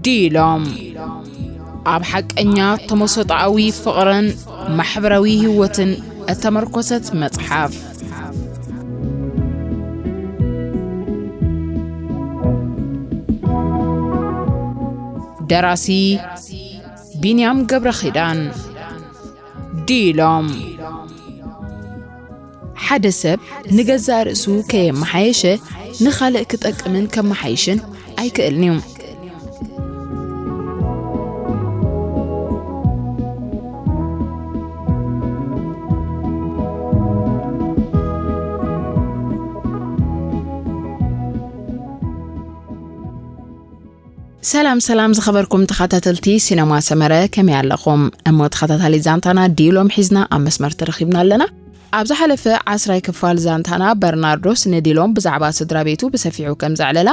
ዲሎም ኣብ ሓቀኛ ተመሰጣኣዊ ፍቕርን ማሕበራዊ ህይወትን እተመርኮሰት መጽሓፍ። ደራሲ ቢንያም ገብረ ኺዳን። ዲሎም ሓደ ሰብ ንገዛእ ርእሱ ከየመሓየሸ ንኻልእ ክጠቅምን ከመሓይሽን ኣይክእልን እዩ። ሰላም ሰላም ዝኸበርኩም ተኸታተልቲ ሲነማ ሰመረ፣ ከመይ ኣለኹም? እሞ ተኸታታሊ ዛንታና ዲሎም ሒዝና ኣብ መስመር ተረኺብና ኣለና። ኣብ ዝሓለፈ ዓስራይ ክፋል ዛንታና በርናርዶስ ንዲሎም ብዛዕባ ስድራ ቤቱ ብሰፊሑ ከም ዘዕለላ፣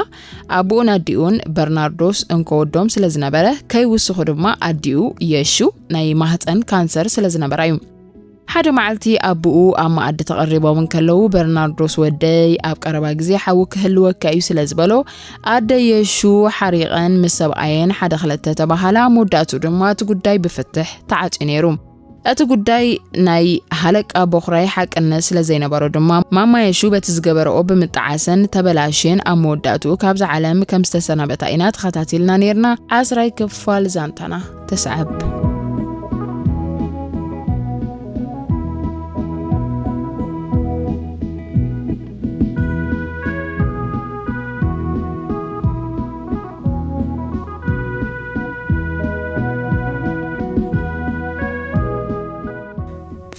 ኣቦኡን ኣዲኡን በርናርዶስ እንኮ ወዶም ስለ ዝነበረ፣ ከይውስኹ ድማ ኣዲኡ የሹ ናይ ማህፀን ካንሰር ስለ ዝነበራ እዩ። ሓደ መዓልቲ ኣቦኡ ኣብ መኣዲ ተቐሪቦም እንከለዉ፣ በርናርዶስ ወደይ ኣብ ቀረባ ግዜ ሓዊ ክህልወካ እዩ ስለ ዝበሎ፣ ኣደ የሹ ሓሪቐን ምስ ሰብኣየን ሓደ ክልተ ተባሃላ። መወዳእትኡ ድማ እቲ ጉዳይ ብፍትሕ ተዓጽዩ ነይሩ። እቲ ጉዳይ ናይ ሃለቃ ቦኽራይ ሓቅነት ስለ ዘይነበሮ ድማ፣ ማማ የሹ በቲ ዝገበረኦ ብምጥዓሰን ተበላሽየን ኣብ መወዳእትኡ ካብዛ ዓለም ከም ዝተሰናበታ ኢና ተኸታቲልና ነይርና። ዓስራይ ክፋል ዛንታና ተስዓብ።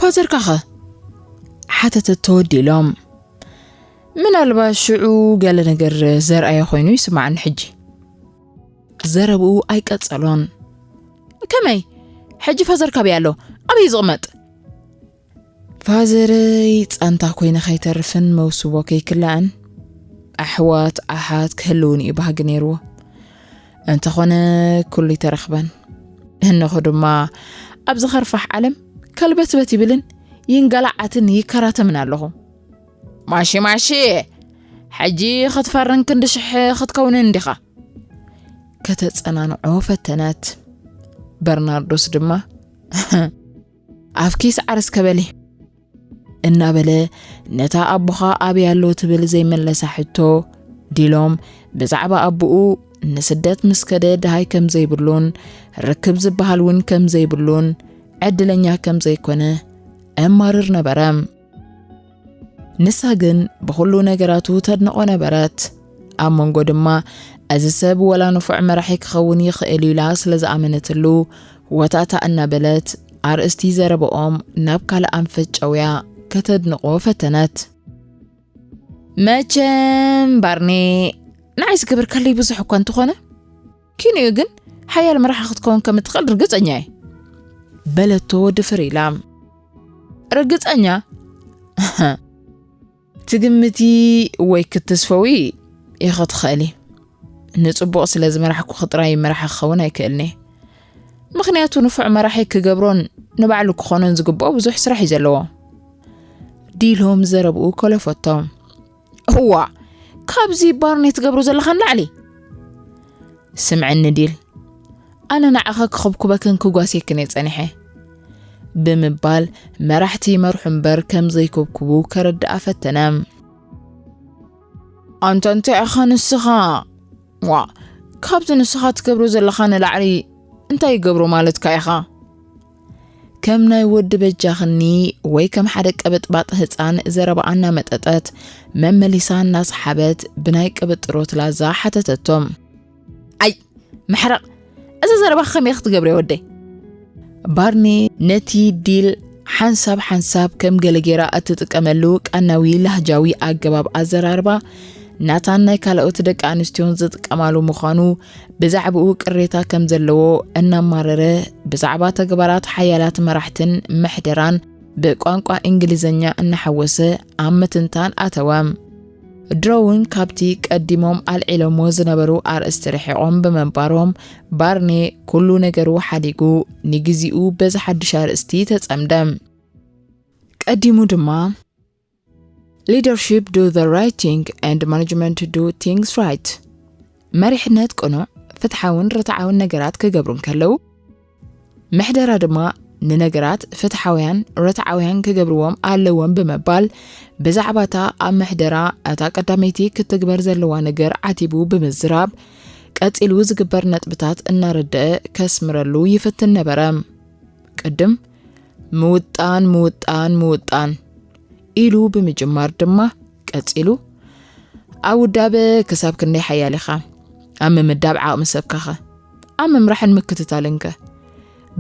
ፋዘርካኸ? ሓተተቶ ዲሎም። ምናልባት ሽዑ ገለ ነገር ዘርኣየ ኮይኑ ይስምዓኒ ሕጂ። ዘረብኡ ኣይቀጸሎን። ከመይ? ሕጂ ፋዘር ካበይ ኣሎ? ኣበይ ዝቕመጥ? ፋዘረይ ጸንታ ኮይነ ከይተርፍን መውስቦ ከይክላእን ኣሕዋት ኣሓት ክህልውኒ እዩ ባህጊ ነይርዎ። እንተኾነ ኩሉ ይተረኽበን። እንሆ ድማ ኣብዚ ኸርፋሕ ዓለም ከልበትበት ይብልን ይንገላዓትን ይከራተምን ኣለኹ። ማሺ ማሺ፣ ሕጂ ክትፈርን ክንዲ ሽሕ ክትከውንን እንዲኻ። ከተጸናንዖ ፈተነት። በርናርዶስ ድማ፣ ኣፍኪ ሰዓር እስከ በሊ፣ እናበለ ነታ ኣቦኻ ኣበይ ኣሎ ትብል ዘይመለሳ ሕቶ፣ ዲሎም ብዛዕባ ኣቦኡ ንስደት ምስ ከደ ደሃይ ከም ዘይብሉን ርክብ ዝበሃል እውን ከም ዘይብሉን ዕድለኛ ከም ዘይኮነ እማርር ነበረ። ንሳ ግን ብኹሉ ነገራቱ ተድንቖ ነበረት። ኣብ መንጎ ድማ፣ እዚ ሰብ ወላ ንፉዕ መራሒ ክኸውን ይኽእል እዩ ኢላ ስለ ዝኣመነትሉ፣ ወታታ እናበለት ኣርእስቲ ዘረባኦም ናብ ካልእ ኣንፈት ጨውያ ከተድንቖ ፈተነት። መቸም ባርኔ፣ ንዓይ ዝገበርካለይ ብዙሕ እኳ እንተኾነ፣ ኪንኡ ግን ሓያል መራሒ ክትከውን ከም እትኽእል ርግጸኛ እየ፣ በለቶ ድፍር ኢላ። ርግጸኛ? ትግምቲ ወይ ክትስፈዊ ኢኺ ትኽእሊ። ንጽቡቕ ስለ ዝመራሕኩኺ ጥራይ መራሒ ክኸውን ኣይክእልን እየ። ምኽንያቱ ንፉዕ መራሒ ክገብሮን ንባዕሉ ክኾኖን ዝግብኦ ብዙሕ ስራሕ እዩ ዘለዎ። ዲሎም ዘረብኡ ከለፈቶ። እዋ፣ ካብዚ ባርኔ ትገብሮ ዘለኻ ንላዕሊ። ስምዕኒ ዲል፣ ኣነ ንዓኻ ክኹብኩበክን ክጓስየክን እየ ጸኒሐ፣ ብምባል መራሕቲ ይመርሑ እምበር ከም ዘይኩብኩቡ ከረድኣ ፈተነ። ኣንታ እንታይ ኢኻ ንስኻ? ዋ፣ ካብዚ ንስኻ ትገብሮ ዘለኻ ንላዕሊ እንታይ ይገብሮ ማለትካ ኢኻ? ከም ናይ ወዲ በጃኽኒ ወይ ከም ሓደ ቀበጥባጥ ህጻን ዘረባኣ እናመጠጠት መመሊሳ እናሰሓበት ብናይ ቅብጥሮት ላዛ ሓተተቶ። ኣይ፣ መሕረቕ፣ እዚ ዘረባ ከመይ ክትገብርዮ ወደይ? ባርኔ ነቲ ዲል ሓንሳብ ሓንሳብ ከም ገለ ጌራ እትጥቀመሉ ቀናዊ ላህጃዊ ኣገባብ ኣዘራርባ ናታን ናይ ካልኦት ደቂ ኣንስትዮን ዝጥቀማሉ ምዃኑ ብዛዕባኡ ቅሬታ ከም ዘለዎ እናማረረ፣ ብዛዕባ ተግባራት ሓያላት መራሕትን ምሕደራን ብቋንቋ እንግሊዝኛ እናሓወሰ ኣብ ምትንታን ኣተወ። ድሮ እውን ካብቲ ቀዲሞም ኣልዒሎምዎ ዝነበሩ ኣርእስቲ ርሒቖም ብምንባሮም፣ ባርኔ ኩሉ ነገሩ ሓዲጉ ንግዚኡ በዚ ሓድሽ ኣርእስቲ ተጸምደ። ቀዲሙ ድማ Leadership do the right thing and management do things right። መሪሕነት ቅኑዕ፣ ፍትሓውን ርትዓውን ነገራት ክገብሩ እንከለዉ፣ ምሕደራ ድማ ንነገራት ፍትሓውያን ርትዓውያን ክገብርዎም ኣለዎም ብምባል፣ ብዛዕባታ ኣብ ምሕደራ እታ ቀዳመይቲ ክትግበር ዘለዋ ነገር ዓቲቡ ብምዝራብ፣ ቀጺሉ ዝግበር ነጥብታት እናረደአ ከስምረሉ ይፍትን ነበረ። ቅድም ምውጣን፣ ምውጣን፣ ምውጣን ኢሉ ብምጅማር ድማ ቀጺሉ፣ ኣብ ውዳበ ክሳብ ክንደይ ሓያል ኢኻ? ኣብ ምምዳብ ዓቕሚ ሰብካኸ? ኣብ ምምራሕን ምክትታልንከ?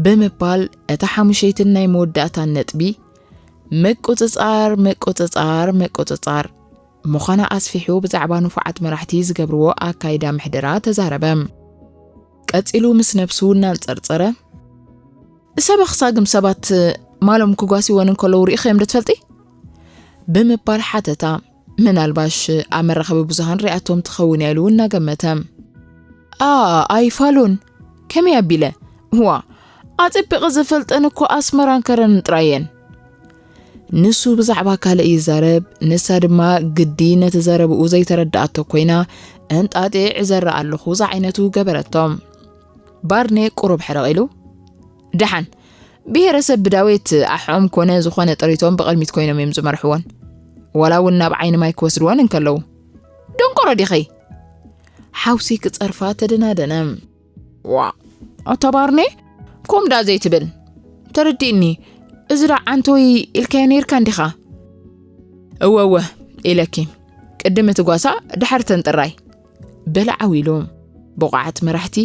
ብምባል እታ ሓሙሸይትን ናይ መወዳእታን ነጥቢ ምቁጽጻር፣ ምቁጽጻር፣ ምቁጽጻር ምዃና ኣስፊሑ ብዛዕባ ንፉዓት መራሕቲ ዝገብርዎ ኣካይዳ ምሕደራ ተዛረበ። ቀጺሉ ምስ ነብሱ እናንጸርጸረ፣ "ሰበኽ ሳግም ሰባት ማሎም ክጓስይወን እንከለዉ ርኢኸዮም ዶ ትፈልጢ?" ብምባል ሓተታ። ምናልባሽ ኣብ መራኸቢ ብዙሃን ሪኣቶም ትኸውን እያ ኢሉ እናገመተ። "ኣ፣ ኣይፋሉን። ከመይ ኣቢለ? ዋ፣ ኣጸቢቐ ዝፈልጠን እኮ ኣስመራን ከረንን ጥራይ እየን።" ንሱ ብዛዕባ ካልእ ይዛረብ፣ ንሳ ድማ ግዲ ነቲ ዘረብኡ ዘይተረድኣቶ ኮይና፣ እንጣጢዕ ዘራ ኣለኹ ዝዓይነቱ ገበረቶ። ባርኔ ቁሩብ ሕርቕ ኢሉ፣ "ደሓን፣ ብሄረሰብ ብዳዊት ኣሖም ኮነ ዝኾነ ጥሪቶም ብቕድሚት ኮይኖም እዮም ዝመርሕወን። ዋላ እውን ናብ ዓይኒ ማይ ክወስድወን እንከለዉ። ደንቆሮ ዲኺ?" ሓውሲ ክጸርፋ ተደናደነ። "ዋ፣ ኣታ ባርኔ፣ ከምኡ ደኣ ዘይትብል። ተረዲእኒ፣ እዚ ደኣ ዓንቶይ ኢልካዮ ነይርካ እንዲኻ?" "እወ፣ እወ፣ ኢለኪ። ቅድም እቲ ጓሳ፣ ድሓር ተን ጥራይ።" በለ ዓው ኢሉ። ብቑዓት መራሕቲ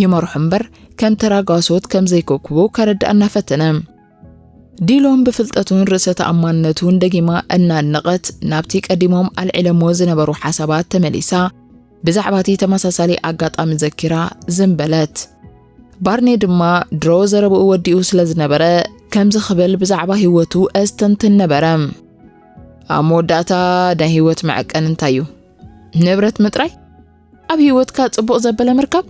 ይመርሑ እምበር፣ ከም ተራ ጓሶት ከም ዘይከኩቡ ከረድኣና ፈተነ። ዲሎም ብፍልጠቱን ርእሰ ተኣማንነቱን ደጊማ እናድነቐት፣ ናብቲ ቀዲሞም ኣልዒለሞ ዝነበሩ ሓሳባት ተመሊሳ፣ ብዛዕባ እቲ ተመሳሳሊ ኣጋጣሚ ዘኪራ ዝም በለት። ባርኔ ድማ ድሮ ዘረብኡ ወዲኡ ስለ ዝነበረ፣ ከምዚ ክብል ብዛዕባ ህይወቱ ኣስተንትን ነበረ። "ኣብ መወዳእታ ናይ ህይወት መዐቀኒ እንታይ እዩ? ንብረት ምጥራይ? ኣብ ህይወትካ ጽቡቕ ዘበለ ምርካብ?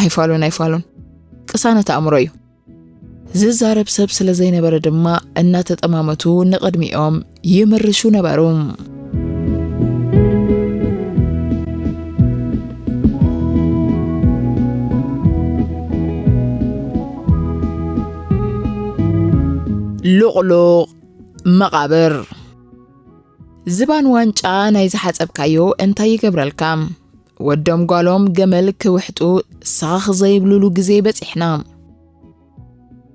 ኣይፋሉን፣ ኣይፋሉን። ቅሳነት ኣእምሮ እዩ።" ዝዛረብ ሰብ ስለ ዘይነበረ ድማ እናተጠማመቱ ንቕድሚኦም ይምርሹ ነበሩ። ሉቕሉቕ መቓብር። ዝባን ዋንጫ ናይ ዝሓጸብካዮ እንታይ ይገብረልካ? ወዶም ጓሎም ገመል ክውሕጡ ሳኽ ዘይብሉሉ ግዜ በጺሕና።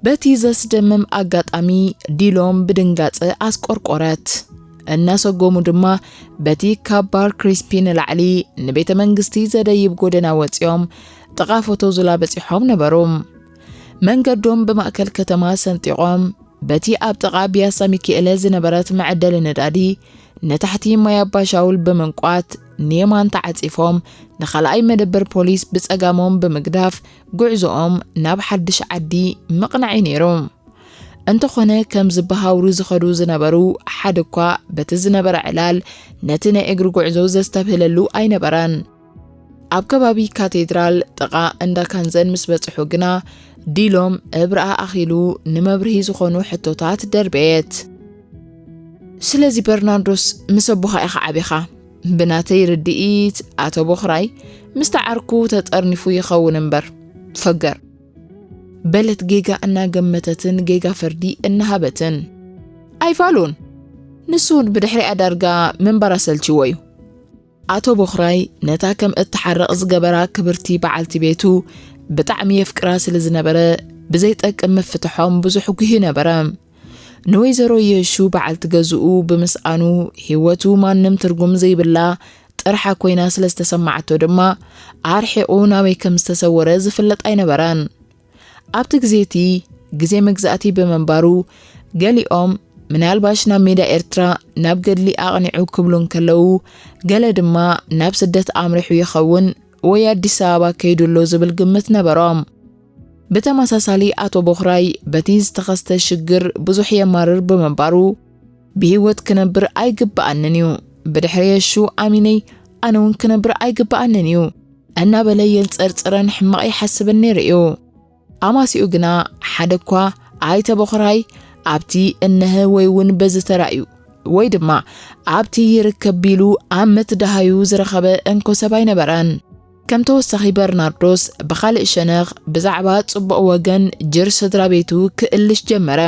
በቲ ዘስደምም ኣጋጣሚ ዲሎም ብድንጋጸ ኣስቆርቆረት። እናሰጎሙ ድማ በቲ ካብ ባር ክሪስፒ ንላዕሊ ንቤተ መንግስቲ ዘደይብ ጎደና ወጺኦም ጥቓ ፎቶ ዙላ በጺሖም ነበሩ። መንገዶም ብማእከል ከተማ ሰንጢቖም በቲ ኣብ ጥቓ ቢያሳ ሚኪኤለ ዝነበረት መዐደሊ ነዳዲ ንታሕቲ ማይ ኣባ ሻውል ብምንቋት ንየማን ተዓጺፎም ንኻልኣይ መደበር ፖሊስ ብጸጋሞም ብምግዳፍ ጉዕዞኦም ናብ ሓድሽ ዓዲ ምቕናዕ እዩ ነይሩ። እንተኾነ ከምዚ ብሃውሪ ዝኸዱ ዝነበሩ ሓደ እኳ በቲ ዝነበረ ዕላል ነቲ ናይ እግሪ ጉዕዞ ዘስተብህለሉ ኣይነበረን። ኣብ ከባቢ ካቴድራል ጥቓ እንዳ ካንዘን ምስ በጽሑ ግና ዲሎም እብርኣ ኣኺሉ ንመብርሂ ዝኾኑ ሕቶታት ደርበየት። ስለዚ በርናርዶስ ምስ ኣቦኻ ኢኻ ዓቢኻ። ብናተይ ርድኢት ኣቶ ቦኽራይ ምስቲ ዓርኩ ተጠርኒፉ ይኸውን እምበር ፈገር። በለት ጌጋ እናገመተትን ጌጋ ፍርዲ እናሃበትን። ኣይፋሉን። ንሱ እውን ብድሕሪኣ ዳርጋ ምንባር ኣሰልችዎ እዩ። ኣቶ ቦኽራይ ነታ ከም እትሓርቕ ዝገበራ ክብርቲ በዓልቲ ቤቱ ብጣዕሚ የፍቅራ ስለ ዝነበረ ብዘይጠቅም ምፍትሖም ብዙሕ ጉሂ ነበረ። ንወይዘሮ የሹ በዓልቲ ገዝኡ ብምስኣኑ ህይወቱ ማንም ትርጉም ዘይብላ ጥርሓ ኮይና ስለ ዝተሰማዓቶ ድማ ኣርሒቑ ናበይ ከም ዝተሰወረ ዝፍለጥ ኣይነበረን። ኣብቲ ግዜ እቲ ግዜ መግዛእቲ ብምንባሩ ገሊኦም ምናልባሽ ናብ ሜዳ ኤርትራ ናብ ገድሊ ኣቕኒዑ ክብሉ እንከለዉ ገለ ድማ ናብ ስደት ኣምሪሑ ይኸውን ወይ ኣዲስ ኣበባ ከይዱ ኣሎ ዝብል ግምት ነበሮም። ብተመሳሳሊ ኣቶ ቦኽራይ በቲ ዝተኸስተ ሽግር ብዙሕ የማርር ብምንባሩ ብህይወት ክነብር ኣይግብኣንን እዩ፣ ብድሕሪ የሹ ኣሚነይ ኣነ እውን ክነብር ኣይግብኣንን እዩ እናበለ የንጸርጽረን ሕማቕ ይሓስብን ነይሩ እዩ። ኣማሲኡ ግና ሓደ እኳ ኣይተ ቦኽራይ ኣብቲ እነሀ ወይ እውን በዚ ተራእዩ ወይ ድማ ኣብቲ ይርከብ ቢሉ ኣብ ምትዳሃዩ ዝረኸበ እንኮ ሰብ ኣይነበረን። ከም ተወሳኺ በርናርዶስ ብኻልእ ሸነኽ ብዛዕባ ጽቡቕ ወገን ጅር ስድራ ቤቱ ክእልሽ ጀመረ።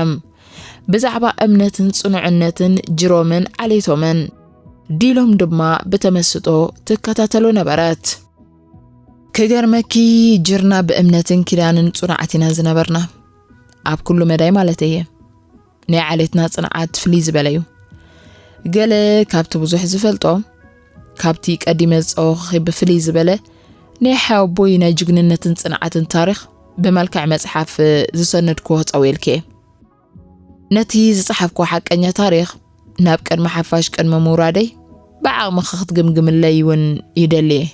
ብዛዕባ እምነትን ጽኑዕነትን ጅሮምን ዓሌቶምን ዲሎም ድማ ብተመስጦ ትከታተሎ ነበረት። ክገርመኪ ጅርና ብእምነትን ኪዳንን ጽኑዓት ኢና ዝነበርና። ኣብ ኩሉ መዳይ ማለት እየ። ናይ ዓሌትና ጽንዓት ፍልይ ዝበለ እዩ። ገለ ካብቲ ብዙሕ ዝፈልጦ፣ ካብቲ ቀዲመ ዝጸወኹኺ ብፍልይ ዝበለ፣ ናይ ሓወቦይ ናይ ጅግንነትን ጽንዓትን ታሪኽ ብመልክዕ መጽሓፍ ዝሰነድክዎ ጸውየልኪ እየ። ነቲ ዝጸሓፍክዎ ሓቀኛ ታሪኽ ናብ ቅድሚ ሓፋሽ ቅድሚ ምውራደይ ብዓቕምኺ ክትግምግምለይ እውን ይደሊ እየ።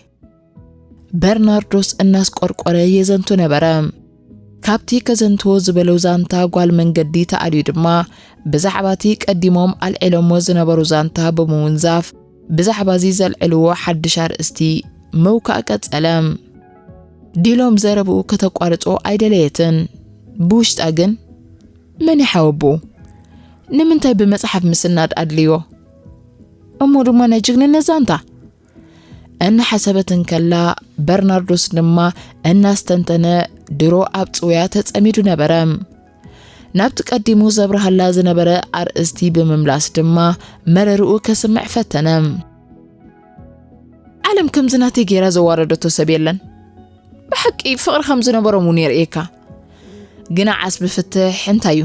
በርናርዶስ እናስቆርቆረ የዘንቱ ነበረ። ካብቲ ከዘንትዎ ዝበለው ዛንታ ጓል መንገዲ ተኣልዩ ድማ ብዛዕባ እቲ ቀዲሞም ኣልዒሎሞ ዝነበሩ ዛንታ ብምውንዛፍ ብዛዕባ እዚ ዘልዕልዎ ሓድሽ ኣርእስቲ ምውካእ ቀጸለ። ዲሎም ዘረብኡ ከተቋርጾ ኣይደለየትን። ብውሽጣ ግን መን ይሓወቡ? ንምንታይ ብመጽሓፍ ምስናድ ኣድልዮ? እሞ ድማ ናይ ጅግንነት ዛንታ እናሓሰበት እንከላ በርናርዶስ ድማ እናስተንተነ ድሮ ኣብ ጽውያ ተጸሚዱ ነበረ። ናብቲ ቀዲሙ ዘብርሃላ ዝነበረ ኣርእስቲ ብምምላስ ድማ መረርኡ ከስምዕ ፈተነ። ዓለም ከምዚ ናተይ ጌራ ዘዋረደቶ ሰብ የለን። ብሓቂ ፍቕሪ ከም ዝነበሮም እውን የርእየካ። ግና ዓስቢ ፍትሕ እንታይ እዩ?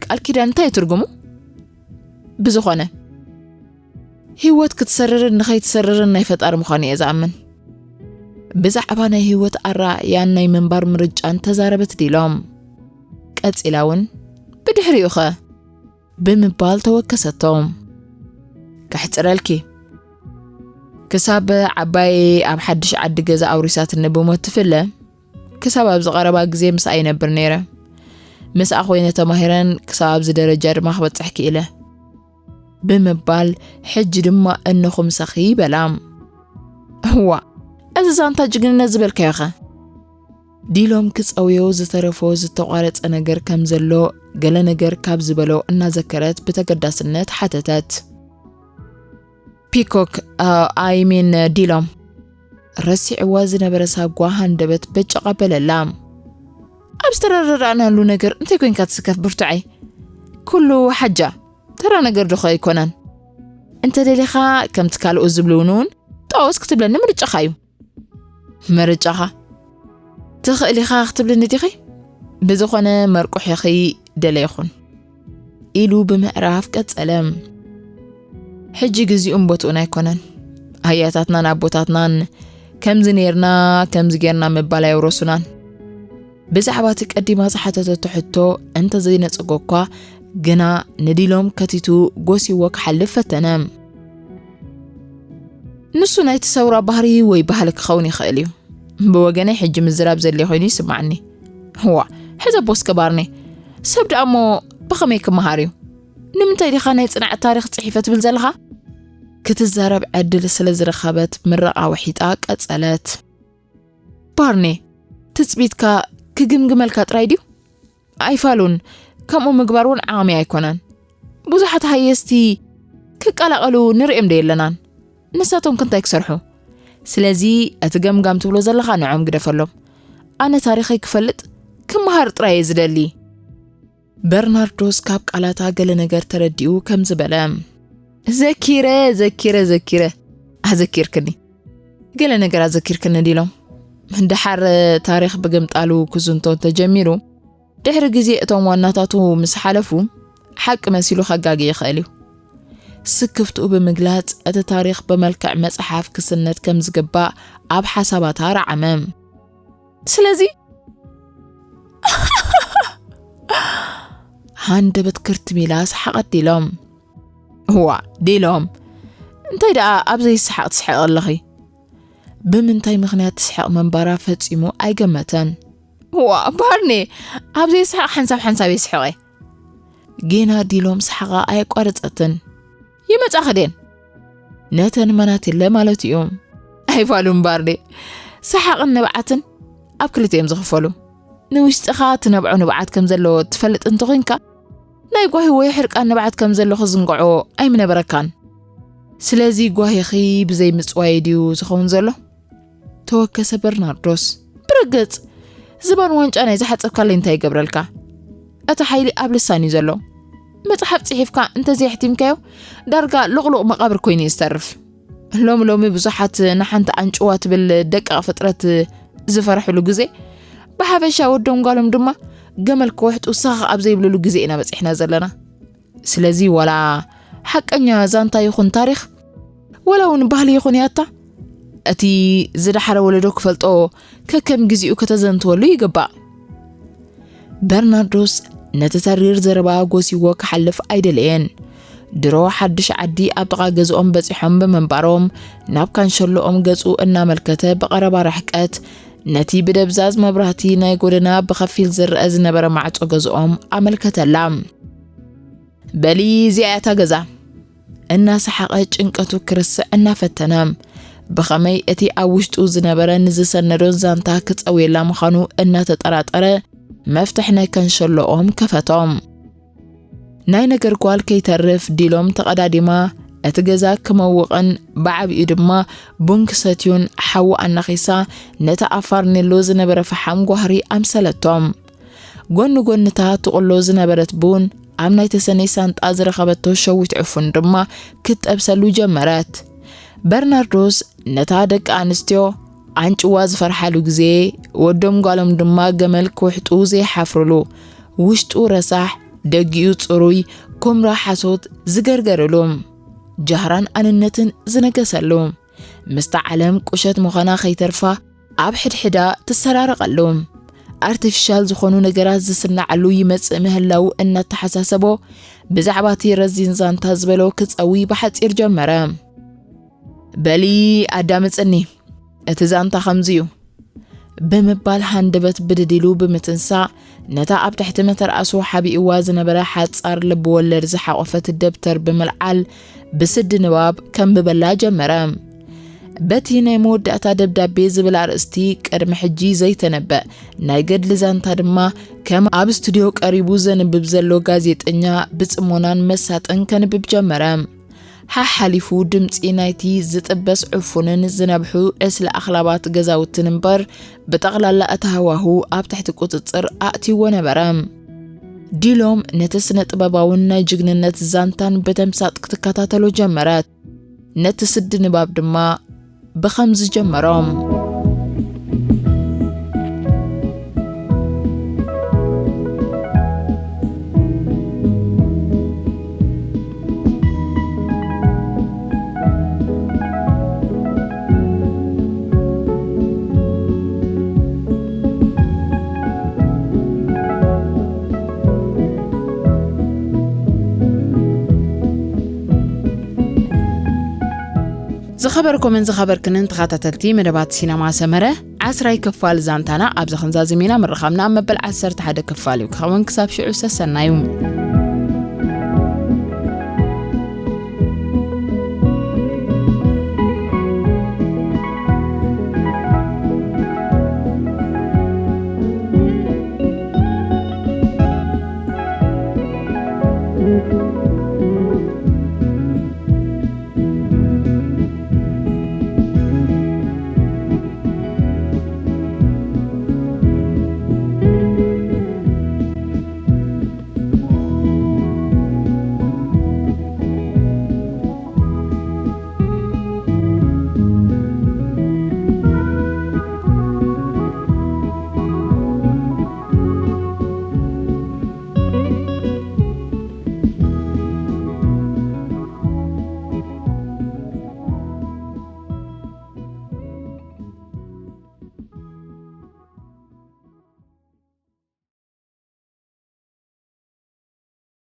ቃል ኪዳን እንታይ እዩ ትርጉሙ? ብዝኾነ ህይወት ክትሰርርን ንኸይትሰርርን ናይ ፈጣሪ ምዃኑ እየ ዝኣምን። ብዛዕባ ናይ ህይወት ኣረኣእያን ናይ ምንባር ምርጫን ተዛረበት ዲሎም። ቀጺላ እውን ብድሕሪኡኸ ብምባል ተወከሰቶ። ከሕጽረልኪ፣ ክሳብ ዓባየይ ኣብ ሓድሽ ዓዲ ገዛ ኣውሪሳትኒ ብሞት ትፍለ፣ ክሳብ ኣብዚ ቀረባ ግዜ ምስኣ ይነብር ነይረ። ምስኣ ኮይነ ተማሂረን ክሳብ ኣብዚ ደረጃ ድማ ክበጽሕ ክኢለ ብምባል ሕጂ ድማ እነኹም ሰኺ በላ። እዋ፣ እዚ ዛንታ ጅግንነት ዝበልካዮኸ? ዲሎም ክጸውዮ ዝተረፎ ዝተቋረጸ ነገር ከም ዘሎ ገለ ነገር ካብ ዝበሎ እናዘከረት ብተገዳስነት ሓተተት። ፒኮክ፣ ኣይሚን ዲሎም፣ ረሲዕዋ ዝነበረ ሳጓ ሃንደበት በጨቕ ኣበለላ። ኣብ ዝተረዳዳእናሉ ነገር እንታይ ኮይንካ ትስከፍ ብርቱዐይ? ኩሉ ሓጃ ተራ ነገር ዶኸ ኣይኮነን? እንተ ደሊኻ ከምቲ ካልኦት ዝብልውን እውን ጠወስ ክትብለኒ ምርጫኻ እዩ። ምርጫኻ ትኽእል ኢኻ ክትብልኒ ዲኺ? ብዝኾነ መርቁሒኺ ደለይኹን ኢሉ ብምዕራፍ ቀጸለ። ሕጂ ግዚኡን ቦትኡን ኣይኮነን። ኣያታትናን ኣቦታትናን ከምዚ ኔርና ከምዚ ጌርና ምባል ኣየውረሱናን። ብዛዕባ እቲ ቀዲማ ዝሓተተቶ ሕቶ እንተ ዘይነጸጎ እኳ ግና ንዲሎም ከቲቱ ጎሲዎ ክሓልፍ ፈተነ። ንሱ ናይቲ ሰውራ ባህሪ ወይ ባህሊ ክኸውን ይኽእል እዩ። ብወገነይ ሕጂ ምዝራብ ዘድልዮ ኮይኑ ይስምዓኒ። እዋ፣ ሕዘቦ እስከ ባርኔ፣ ሰብ ደኣ እሞ ብኸመይ ክመሃር እዩ? ንምንታይ ዲኻ ናይ ጽንዓት ታሪኽ ጽሒፈ ትብል ዘለኻ? ክትዛረብ ዕድል ስለ ዝረኸበት ምርቓ ወሒጣ ቀጸለት። ባርኔ፣ ትጽቢትካ ክግምግመልካ ጥራይ ድዩ? ኣይፋሉን፣ ከምኡ ምግባር እውን ዓቕሚ ኣይኮነን። ብዙሓት ሃየስቲ ክቀላቐሉ ንርእዮም ዶ የለናን? ንሳቶም ከ እንታይ ክሰርሑ? ስለዚ እቲ ገምጋም ትብሎ ዘለኻ ንዖም ግደፈሎም። ኣነ ታሪኸይ ክፈልጥ ክመሃር ጥራይ እየ ዝደሊ። በርናርዶስ ካብ ቃላታ ገለ ነገር ተረዲኡ ከምዚ በለ። ዘኪረ፣ ዘኪረ፣ ዘኪረ። ኣዘኪርክኒ። ገለ ነገር ኣዘኪርክኒ ዲሎም። ደሓር ታሪኽ ብግምጣሉ ክዝንቶ እንተጀሚሩ፣ ድሕሪ ግዜ እቶም ዋናታቱ ምስ ሓለፉ፣ ሓቂ መሲሉ ከጋጊ ይኽእል እዩ። ስክፍትኡ ብምግላጽ፣ እቲ ታሪኽ ብመልክዕ መጽሓፍ ክስነድ ከም ዝግባእ ኣብ ሓሳባታ ረዓመ። ስለዚ፣ ሃንደበት ክርትም ኢላ ሰሓቐት ዲሎም። እዋ፣ ዲሎም፣ እንታይ ደኣ ኣብ ዘይሰሓቕ ትስሕቕ ኣለኺ? ብምንታይ ምኽንያት ትስሕቕ ምንባራ ፈጺሙ ኣይገመተን። እዋ፣ ባርኔ፣ ኣብ ዘይሰሓቕ ሓንሳብ ሓንሳብ እየ ስሕቐ። ጌና ዲሎም ሰሓቓ ኣየቋረጸትን። ይመጻኺ ድየን? ነተን መናት የለ ማለት እዩ። ኣይፋሉን ባርኔ፣ ሰሓቕን ንብዓትን ኣብ ክልተ እዮም ዝኽፈሉ። ንውሽጥኻ ትነብዖ ንብዓት ከም ዘለዎ ትፈልጥ እንተኾይንካ፣ ናይ ጓሂ ወይ ሕርቃን ንብዓት ከም ዘሎ ክዝንግዖ ኣይምነበረካን። ስለዚ ጓሂኺ ብዘይ ምጽዋይ ድዩ ዝኸውን ዘሎ? ተወከሰ በርናርዶስ። ብርግጽ፣ ዝባን ዋንጫ ናይ ዝሓጸብካለይ እንታይ ይገብረልካ? እቲ ሓይሊ ኣብ ልሳን እዩ ዘሎ። መጽሓፍ ጽሒፍካ እንተዘየሕቲምካዮ፣ ዳርጋ ሉቕሉቕ መቓብር ኮይኑ እዩ ዝተርፍ። ሎሚ ሎሚ ብዙሓት ንሓንቲ ኣንጭዋ ትብል ደቃቕ ፍጥረት ዝፈርሕሉ ግዜ፣ ብሓፈሻ ወዶም ጓሎም ድማ ገመል ክውሕጡ ሰኸኽ ኣብ ዘይብልሉ ግዜ ኢና በጺሕና ዘለና። ስለዚ ዋላ ሓቀኛ ዛንታ ይኹን ታሪኽ፣ ዋላ እውን ባህሊ ይኹን ያታ፣ እቲ ዝደሓረ ወለዶ ክፈልጦ ከከም ግዜኡ ከተዘንትወሉ ይግባእ። በርናርዶስ ነቲ ተሪር ዘረባ ጎሲዎ ክሓልፍ ኣይደለየን። ድሮ ሓድሽ ዓዲ ኣብ ጥቓ ገዝኦም በጺሖም ብምንባሮም፣ ናብ ካንሸሎኦም ገጹ እናመልከተ ብቐረባ ርሕቀት ነቲ ብደብዛዝ መብራህቲ ናይ ጎደና ብኸፊል ዝረአ ዝነበረ ማዕጾ ገዝኦም ኣመልከተላ። "በሊ፣ እዚኣ እያ እታ ገዛ" እናሰሓቐ ጭንቀቱ ክርስዕ እናፈተነ፣ ብኸመይ እቲ ኣብ ውሽጡ ዝነበረ ንዝሰነዶን ዛንታ ክጸውየላ ምዃኑ እናተጠራጠረ፣ መፍትሕ ናይ ከንሸሎኦም ከፈቶም። ናይ ነገር ጓል ከይተርፍ ዲሎም ተቐዳዲማ፣ እቲ ገዛ ክመውቕን ብዓቢኡ ድማ ቡን ክሰትዩን ሓዊ ኣናኺሳ፣ ነቲ ኣብ ፋርኔሎ ዝነበረ ፈሓም ጓህሪ ኣምሰለቶም። ጎኒ ጎኒ እታ ትቕሎ ዝነበረት ቡን፣ ኣብ ናይ ተሰነይ ሳንጣ ዝረኸበቶ ሸዊት ዕፉን ድማ ክትጠብሰሉ ጀመረት። በርናርዶስ ነታ ደቂ ኣንስትዮ ኣንጭዋ ዝፈርሓሉ ግዜ፣ ወዶም ጓሎም ድማ ገመል ክውሕጡ ዘይሓፍርሉ፣ ውሽጡ ረሳሕ፣ ደጊኡ ጽሩይ፣ ኩምራ ሓሶት ዝገርገርሉ፣ ጃህራን ኣንነትን ዝነገሰሉ፣ ምስታ ዓለም ቁሸት ምዃና ከይተርፋ ኣብ ሕድሕዳ ትሰራረቐሉ፣ ኣርቲፊሻል ዝኾኑ ነገራት ዝስናዓሉ ይመጽእ ምህላዉ እናተሓሳሰቦ፣ ብዛዕባ እቲ ረዚን ዛንታ ዝበሎ ክጸዊ ብሓጺር ጀመረ። "በሊ ኣዳምጽኒ፣ እቲ ዛንታ ከምዚ እዩ" ብምባል ሃንደበት ብድድ ኢሉ ብምትንሳእ፣ ነታ ኣብ ትሕቲ መተርኣሱ ሓቢእዋ ዝነበረ ሓጻር ልብ ወለድ ዝሓቖፈት ደብተር ብምልዓል ብስዲ ንባብ ከንብበላ ጀመረ። በቲ ናይ መወዳእታ ደብዳቤ ዝብል ኣርእስቲ ቅድሚ ሕጂ ዘይተነበ ናይ ገድሊ ዛንታ ድማ ከም ኣብ ስቱድዮ ቀሪቡ ዘንብብ ዘሎ ጋዜጠኛ ብጽሞናን መሳጥን ከንብብ ጀመረ። ሓሓሊፉ ድምጺ ናይቲ ዝጥበስ ዕፉንን ዝነብሑ ዕስለ ኣኽላባት ገዛውትን እምበር፣ ብጠቕላላ እቲ ሃዋሁ ኣብ ትሕቲ ቁጽጽር ኣእትይዎ ነበረ። ዲሎም ነቲ ስነ ጥበባውን ናይ ጅግንነት ዛንታን ብተምሳጥ ክትከታተሎ ጀመረት። ነቲ ስዲ ንባብ ድማ ብኸምዚ ጀመሮም። ዝኸበርኩምን ዝኸበርክንን ተኸታተልቲ መደባት ሲነማ ሰመረ፣ ዓስራይ ክፋል ዛንታና ኣብዚ ክንዛዝም ኢና። ምርኻብና ኣብ መበል ዓሰርተ ሓደ ክፋል እዩ ክኸውን። ክሳብ ሽዑ ሰሰናዩ።